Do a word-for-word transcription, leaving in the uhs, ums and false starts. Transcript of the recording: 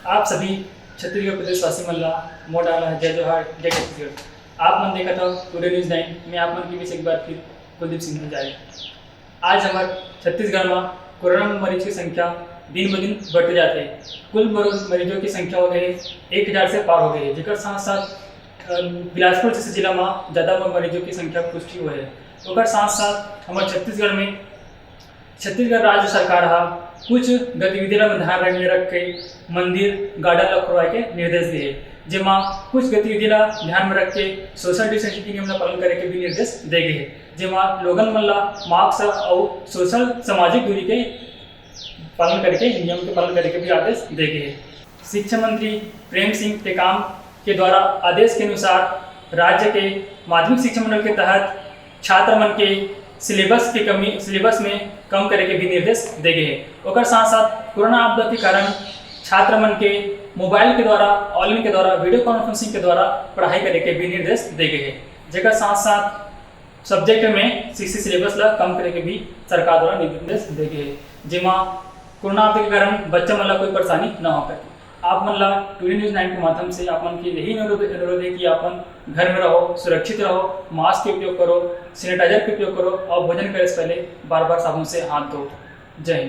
आप सभी छत्तीसगढ़ प्रदेशवासी मन ला मोर डहान ले जय जोहार, जय छत्तीसगढ़। आप मन देखत हव टुडे न्यूज़ नाइन। मैं आप मन के बीच एक बार फिर कुलदीप सिंह हजारे। आज हमर छत्तीसगढ़ म कोरोना मरीज के संख्या दिन ब दिन बढ़ते जात हे। कुल मरो-, मरीजों की संख्या हो गए एक हजार से पार हो गए हे, जेकर साथ साथ, अ, बिलासपुर जैसे जिला म ज्यादा म-, मरीजों की संख्या पुष्टि हुए हे। ओकर साथ साथ हमर छत्तीसगढ़ में छत्तीसगढ़ राज्य सरकार ह कुछ गतिविधि ला ध्यान रख, में रख के मंदिर, गार्डन ला खुलवाए के निर्देश दे हे, जेमा कुछ गतिविधि ला ध्यान में रख के सोशल डिस्टेंसिंग के नियम ला पालन करे के भी निर्देश दे गे हे, जेमा लोगन मन ला मास्क अउ सोशल, सामाजिक दूरी के पालन करे के, नियम के पालन करे के भी आदेश दे गे हे। शिक्षा मंत्री प्रेम सिंह टेकाम के द्वारा आदेश के अनुसार राज्य के माध्यमिक शिक्षा मंडल के तहत छात्र मन के सिलेबस के कमी, सिलेबस में कम करे के भी निर्देश दे गे हे। ओकर साथ साथ कोरोना आपदा के कारण छात्र मन के मोबाइल के द्वारा, ऑनलाइन के द्वारा, वीडियो कॉन्फ्रेंसिंग के द्वारा पढ़ाई करे के भी निर्देश दे गे हे, जेकर साथ साथ सब्जेक्ट में सिक्सटी सिलेबस ला कम करे के भी सरकार द्वारा निर्देश दे गे हे, जेमा कोरोना आपदा के कारण बच्चा मन ला कोई परेशानी न हो पाए। आप मन ला टुडे न्यूज़ नाइन के माध्यम से आप मन के यही अनुरोध, अनुरोध हे कि आप मन घर में रहो, सुरक्षित रहो, मास्क के उपयोग करो, सैनिटाइजर के उपयोग करो अउ भोजन करे से पहले बार बार साबुन से हाथ धो। जय हिंद।